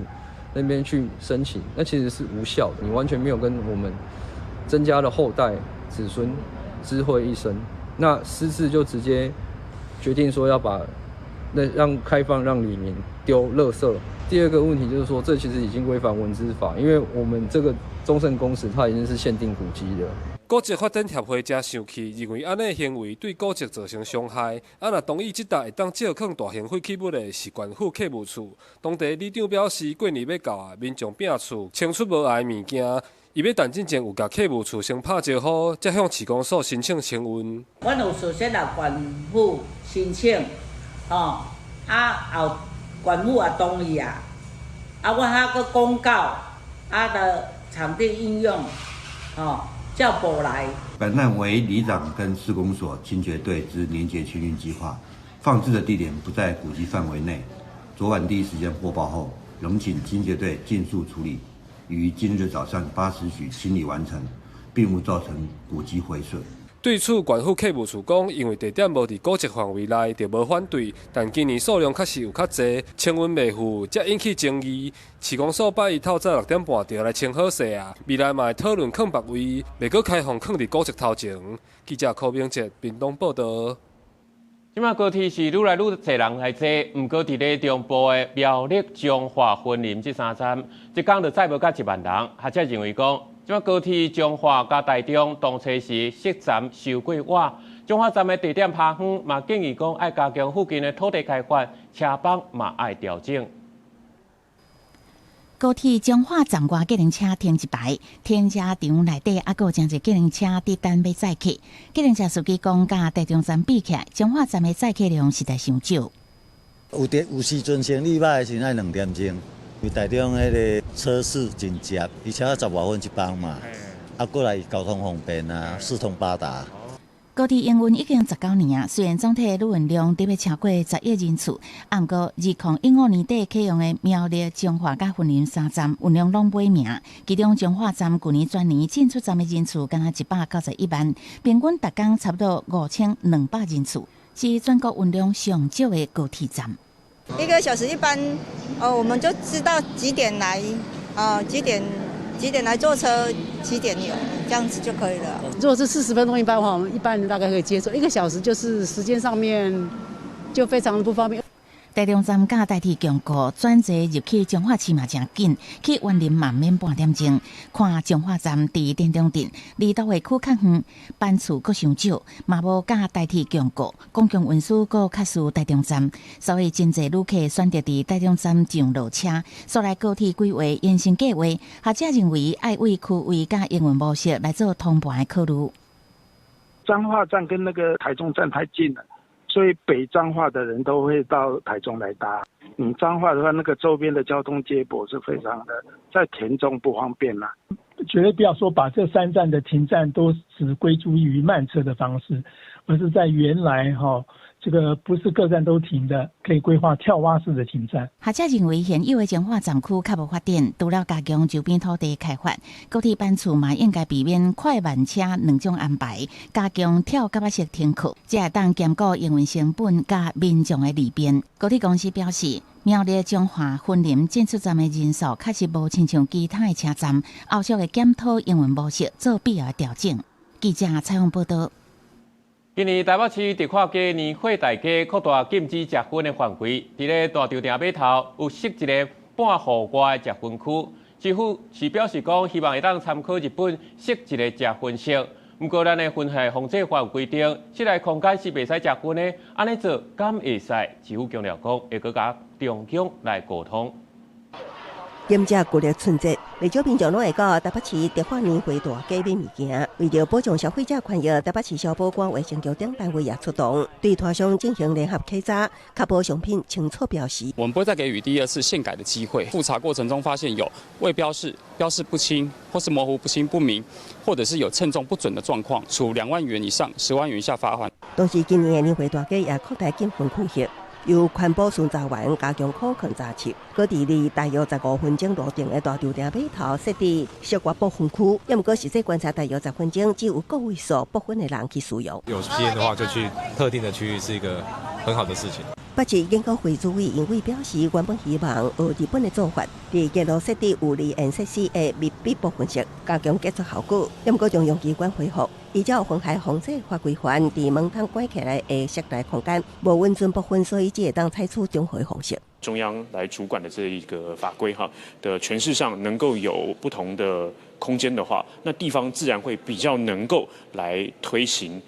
那邊去申請，那其實是無效的，你完全沒有跟我們曾家的後代子孫知會一聲，那私自就直接決定說要把那讓開放讓里民丟垃圾。第二個問題就是說，這其實已經違反文資法，因為我們這個宗聖公祠它已經是限定古蹟了。古蹟發展協會誠生氣，認為按呢行為對古蹟造成傷害。啊，若同意這搭會當借囥大型廢棄物的是縣府客務處。當地里長表示，過年欲到啊，民眾摒厝清出無礙的物件。伊欲等進前有共客務處先拍招呼，才向市公所申請清運。阮有首先來縣府申請，吼，啊後縣府也同意啊，啊阮還閣公告，啊的場地應用，吼，叫補來。本案為里長跟市公所清潔隊之年節清運計劃，放置的地點不在古蹟範圍內。昨晚第一時間獲報後，榮請清潔隊盡速處理。於今日早上8時許清理完成，並無造成古蹟毀損。對此，縣府客務處講，因為地點無佇古蹟範圍內，就無反對。但今年數量確實有較濟，清運袂赴，才引起爭議。市公所拜一透早6點半就來清好勢啊，未來嘛會討論囥別位，袂閣開放囥佇古蹟頭前。記者柯明哲屏東報導。這馬高鐵是愈來愈濟人來坐，毋過佇咧中部的苗栗、彰化、雲林這三站，一工就載無到1萬人。學者認為講，這馬高鐵彰化佮台中當初時設站傷過晚，彰化站的地點拍遠，嘛建議講愛加強附近的土地開發，車班嘛愛調整。高鐵彰化站外計程車停一排，停車場內底猶閣有誠濟計程車佇等欲載客。計程車司機講，佮台中站比起來，彰化站的載客量實在傷少。有佇有時陣生意歹的時陣愛2點鐘，因為台中彼个車市真擠，而且10外分一班嘛，啊，過來交通方便啊，四通八達。高鐵營運已經19年啊，雖然總體旅運量得欲超過10億人次，毋過2015年底啟用的苗栗、彰化佮雲林三站運量攏尾名，其中彰化站舊年全年進出站的人次敢若191萬，平均逐工差不多5200人次。是全國運量上少的高鐵站。一個小時一班，哦，我們就知道幾點來，啊，幾點來坐車，幾點有，這樣子就可以了。如果是40分鐘一班的話，我們一般人大概可以接受。一個小時就是時間上面就非常的不方便。台中站佮台鐵共構轉坐入去彰化市嘛誠緊，去雲林嘛毋免半點鐘。看彰化站佇田中鎮，離都會區較遠，班次閣傷少，嘛無佮台鐵共構，公共運輸閣較輸台中站，所以真濟旅客選擇佇台中站上落車。所來高鐵規劃延伸計劃，學者認為愛為區位佮營運模式來做通盤的考慮。彰化站跟那個台中站太近了。所以北彰化的人都會到台中來搭。你彰化的話，那個周邊的交通接駁是非常的，在田中不方便啦。絕對不要說把這三站的停站都只歸諸於慢車的方式，而是在原來哈這個不是各站都停的，可以規劃跳蛙式的停站。學者認為現有的彰化站區較無發展，除了加強周邊土地開發，高鐵班次嘛應該避免快慢車兩種安排，加強跳夾仔式停靠，才會當兼顧營運成本佮民眾的利便。高鐵公司表示，苗栗、彰化、雲林進出站的人數確實無親像其他的車站，後續會檢討營運模式，做必要的調整。記者採訪報道。今年台北市迪化街年貨大街擴大禁止食薰的範圍，佇咧大稻埕碼頭有設一个半戶外的食薰區。市府是表示講，希望會當參考日本設一个食薰室。毋過，咱的薰害防制法有規定，室內空間是袂使食薰的，按呢做敢會使？市府強調講，會閣佮中央來溝通。嚴正舊曆春節，袂少民眾攏會到台北市迪化年貨大街買物件。為著保障消費者權益，台北市消保官、衛生局等單位也出動，對攤商進行聯合稽查，確保商品清楚標示。我們不會再給予第二次限改的機會。複查過程中發現有未標示、標示不清或是模糊不清不明，或者是有稱重不準的狀況，處2萬元以上10萬元以下罰鍰。同時，今年的年貨大街也擴大禁薰區域。由環保巡查員加強可控查緝，閣佇離大約15分鐘路程的大稻埕碼頭設置室外爆薰區。也毋過實際觀察大約十分鐘，只有個位數爆薰的人去使用。有吸煙的話，就去特定的區域，是一個很好的事情。北市研究會主委尹偉表示，原本希望學日本的做法，佇街路設置有離煙設施的密閉爆薰室，加強隔絕效果。也毋過中央機關回覆，依照薰害防制法規範，佇門窗關起來的室內空間無允准爆薰，所以只會當採取綜合方式。中央來主管的這一個法規哈的詮釋上，能夠有不同的空間的話，那地方自然會比較能夠來推行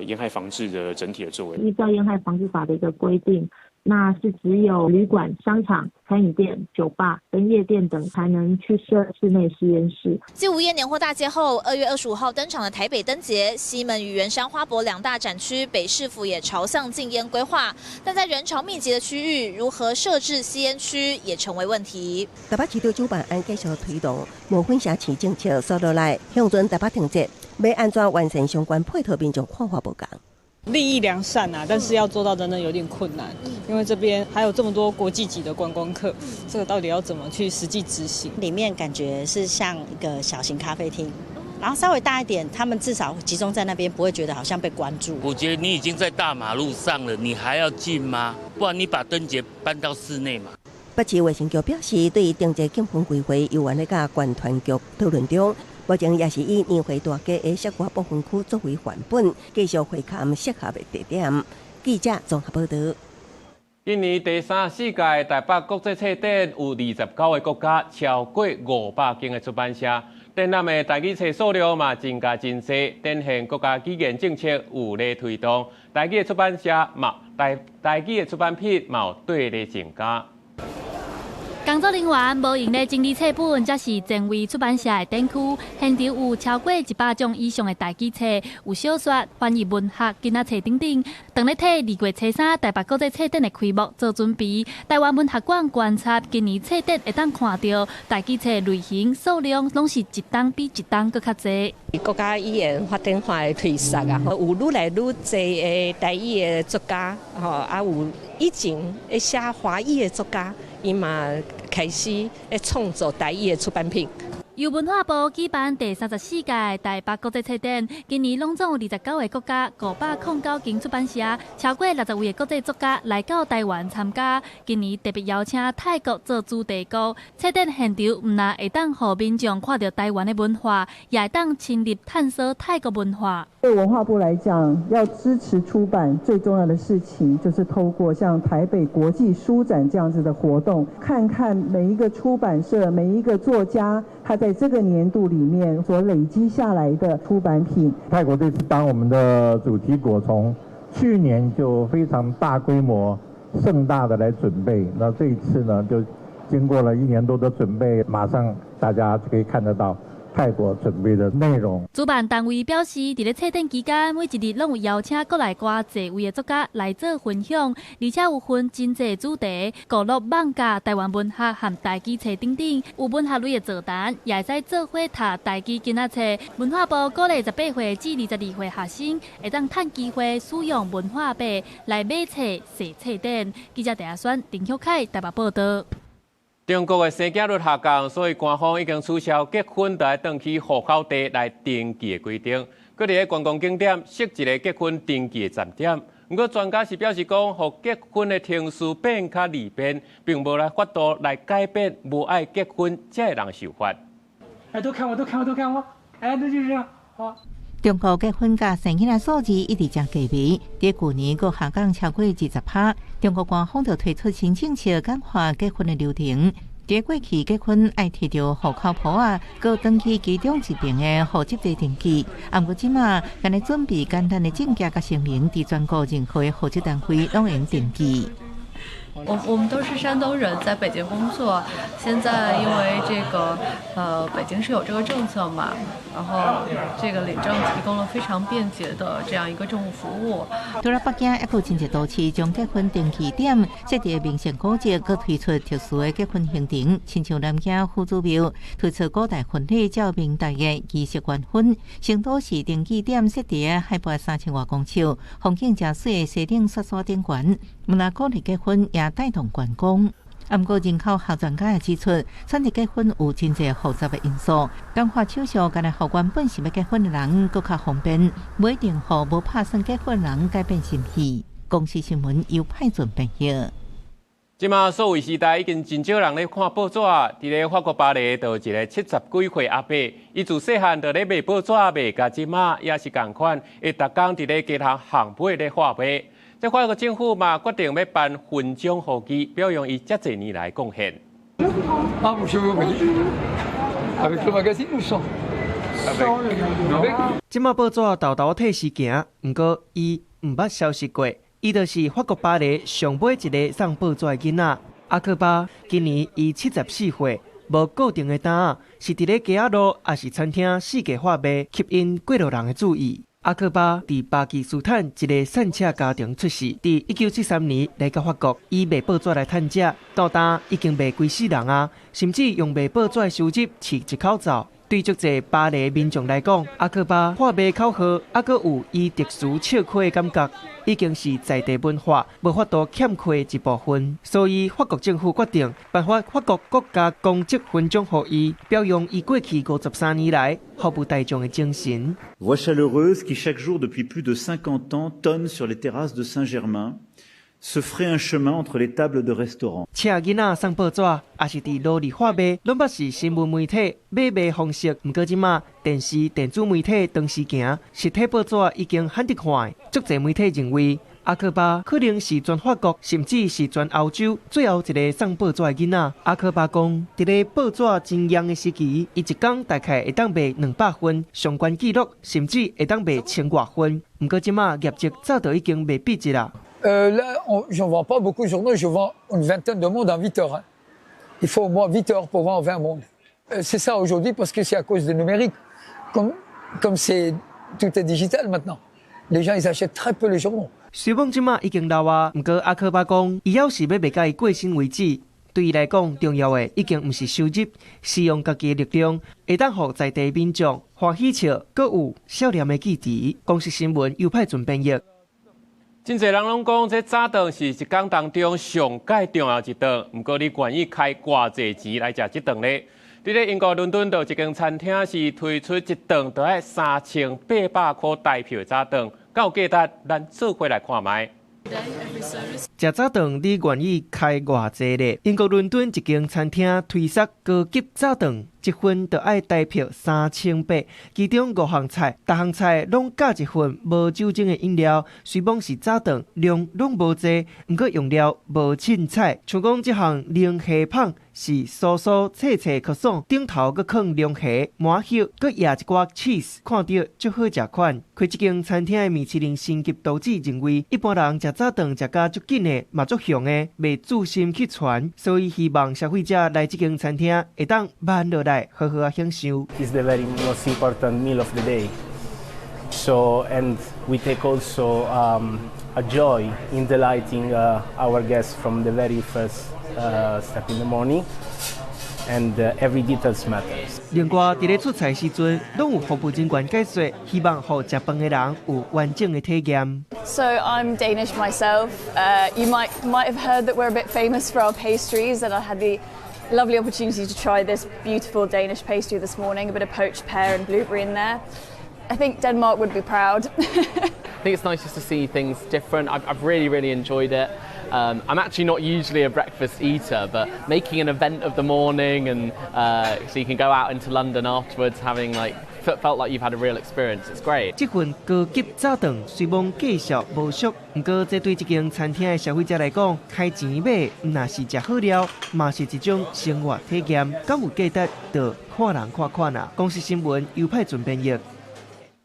煙害防治的整體的作為。依照煙害防治法的一個規定，那是只有旅館、商場、餐飲店、酒吧跟夜店等才能去設室內吸煙室。繼無煙年貨大街後，2月25號登場的台北燈節，西門與圓山花博兩大展區，北市府也朝向禁煙規劃，但在人潮密集的區域，如何設置吸煙區也成為問題。台北市長蔣萬安繼續推動無薰城市政策，紲落來向陣台北燈節，欲按怎完善相關配套，民眾看法無仝。立意良善啊，但是要做到真的有點困難，因為這邊還有這麼多國際級的觀光客，這個到底要怎麼去實際執行？裡面感覺是像一個小型咖啡廳，然後稍微大一點，他們至少集中在那邊，不會覺得好像被關住。我覺得你已經在大馬路上了，你還要禁嗎？不然你把燈節搬到室內嘛。北市衛生局表示，對燈節禁薰規劃猶原咧佮觀團局討論中。目前也是以年貨大街的室外爆薰區作為範本，繼續會勘適合的地點。記者綜合報道。今年第34屆台北國際冊展有29個國家，超過500間的出版社。展覽的台語冊數量嘛增加真濟，展現國家語言政策有咧推動，台語的出版社嘛台語的出版品嘛有綴咧增加。工作人員無閒咧整理冊本，這是前衛出版社的展區，現場有超過100種以上的台語冊，有小說、翻譯文學、囡仔冊等等。當咧替2月初3台北國際冊展的開幕做準備，台灣文學館觀察今年冊展會當看著台語冊類型數量，攏是一冬比一冬閣較濟。國家語言發展法的推捒啊，有愈來愈濟的台語的作家，吼，啊有以前會寫華語的作家，伊嘛開始咧創作台語的出版品。由文化部舉辦第三十四屆台北國際冊展，今年攏總有29個國家、509間出版社，超過60位的國際作家來到台灣參加。今年特別邀請泰國做主題國，冊展現場毋但會當予民眾看著台灣的文化，也會當深入探索泰國文化。對文化部來講，要支持出版最重要的事情，就是透過像台北國際書展這樣子的活動，看看每一個出版社、每一個作家，他在這個年度裡面所累積下來的出版品。泰國這次當我們的主題國，從去年就非常大規模、盛大的來準備。那這一次呢，就經過了一年多的準備，馬上大家就可以看得到泰國準備的內容。主辦單位表示，佇咧冊展期間，每一日攏有邀請國內外濟位的作家來做分享，而且有分真濟主題，娛樂網咖、台灣文學和台語冊等等，有文學類的座談，也會使做伙讀台語囡仔冊。文化部鼓勵18歲至22歲學生，會當趁機會使用文化幣來買冊、踅冊展。記者鄭阿選、陳旭凱台北報導。中國的生囝率下降，所以官方已經取消結婚就愛轉去戶口地來登記的規定。閣佇咧觀光景點設一个結婚登記的站點。毋過專家是表示講，予結婚的程序變較利便，並無來法度來改變無愛結婚這个人想法。哎，都看我，都看我，都看我，哎，那就是這樣，好。中國結婚佮生囡仔數字一直誠低迷，佇舊年閣下降超過20%。中國官方就推出新政策，簡化結婚的流程。佇過去結婚愛提著戶口簿仔，閣轉去其中一爿的戶籍地登記。啊，毋過這馬干焦準備簡單的證件佮聲明，佇全國任何的戶籍單位攏會用登記。我們都是山東人，在北京工作。現在因為這個，北京市有這個政策嘛，然後這個領證提供了非常便捷的這樣一個政務服務。除了北京，猶閣真濟都市將結婚登記點設佇名勝古蹟，閣推出特殊的結婚行程，親像南京夫子廟推出古代婚禮，照明代的儀式完婚。成都市登記點設佇海拔3000外公尺，風景誠媠的西嶺雪山頂懸，毋但鼓勵結婚，也帶動觀光。啊，毋過人口學專家也指出，選擇結婚有真濟複雜的因素，簡化手續，干焦予原本想欲結婚的人閣較方便，無一定予無拍算結婚的人改變心意。公視新聞由派准編譯。這馬數位時代已經真少人咧看報紙。佇咧法國巴黎，就有一个70幾歲阿伯，伊自細漢就咧賣報紙賣到這馬，也是仝款，會逐工佇咧街頭巷尾咧喊賣。這法國政府嘛決定欲頒勳章予伊，表揚伊遮濟年來貢獻。啊，bonjour, avec le magazine ou sans？這馬報紙沓沓退時行，毋過伊毋捌消失過。伊就是法國巴黎上尾一个送報紙的囡仔阿克巴。今年伊74歲，無固定的擔仔，是佇咧街仔路，抑是餐廳四界喊賣，吸引過路人的注意。阿克巴佇巴基斯坦一个散赤家庭出世，佇1973年來到法國，以賣報紙來趁食，到今已經賣規世人啊，甚至用賣報紙的收入飼一口灶。對足濟巴黎民眾來講，阿克巴喊賣口號，猶閣有伊特殊笑詼的感覺，已經是在地文化無法度欠缺的一部分。所以法國政府決定頒發法國國家功績勳章予伊，表揚伊過去53年來服務大眾的精神。 Voix chaleureuse qui chaque jour depuis plus de 50 ans tonne sur les terrasses de Saint-Germain, se fraie un chemin entre les tables de restaurant。請囡仔送報紙，抑是佇路裡喊賣，攏捌是新聞媒體買賣方式。毋過這馬電視、電子媒體同時行，實體報紙已經罕得看。足濟媒體認為，阿克巴可能是全法國，甚至是全歐洲最後一个送報紙的囡仔。阿克巴講，佇咧報紙真夯的時期，伊一工大概會當賣200份，上懸紀錄，甚至會當賣1000外份。毋過這馬業績早就已經袂比這啦。 Là, j'en vends pas beaucoup de journaux, je vends une vingtaine de mondes en 8 heures. Hein. Il faut au moins 8 heures pour vendre 20 mondes. C'est ça aujourd'hui parce que c'est à cause du numérique. Comme tout est digital maintenant. Les gens, ils achètent très peu les journaux. 雖罔這馬已經老啊，毋過阿克巴講，伊猶是欲賣共伊過身為止。對伊來講，重要的已經毋是收入，是用家己的力量，會當予在地民眾歡喜笑，閣有笑臉的記憶。公視新聞由派准編譯。真濟人攏講，這早頓是一工當中上蓋重要一頓。毋過，你願意開偌濟錢來食這頓呢？佇咧英國倫敦，就一間餐廳是推出一頓著愛3800箍台票的早頓，敢有價值？咱做伙來看覓。食早頓，你願意開偌濟咧？英國倫敦一間餐廳推出高級早頓，一份著愛台票3800，其中五項菜，逐項菜攏加一份無酒精的飲料。雖罔是早頓，量攏無濟，毋過用料無凊彩。像講這項龍蝦麭是酥酥脆脆可爽，頂頭閣囥龍蝦、麻葉，閣壓一寡 cheese，看著足好食款。開這間餐廳的米其林星級廚師認為，一般人食早頓食甲足緊的，嘛足雄的，袂注心去傳，所以希望消費者來這間餐廳會當慢落來，好好仔享受。 It's the very most important meal of the day. So, and we take also a joy in delighting our guests from the very first step in the morning, and every details matters. 另外，佇咧出菜時陣，攏有服務人員解說，希望予食飯的人有完整的體驗。 So I'm Danish myself. You might have heard that we're a bit famous for our pastries, and I had the lovely opportunity to try this beautiful Danish pastry this morning, a bit of poached pear and blueberry in there. I think Denmark would be proud. I think it's nice just to see things different. I've really, really enjoyed it. I'm actually not usually a breakfast eater, but making an event of the morning and so you can go out into London afterwards having like felt like you've had a real experience. It's great. 這份高級早頓雖罔價數無俗，毋過這對這間餐廳的消費者來講，開錢買毋若是食好料，嘛是一種生活體驗。敢有價值，就看人看款啊。公視新聞尤派準編譯。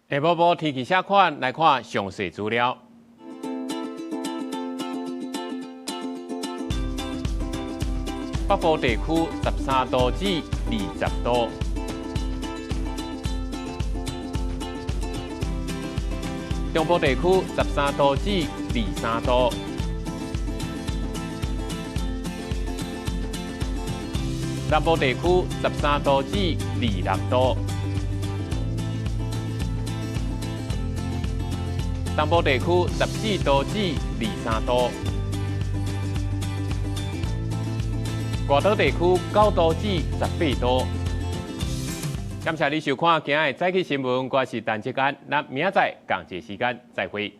下晡晡天氣啥款？來看詳細資料。北部地區13度至20度，中部地區13度至23度，南部地區13度至26度，東部地區14度至23度。外島地區9度至18度。感謝你收看今仔的早起新聞，我是陳志安，咱明仔載仝一個時間再會。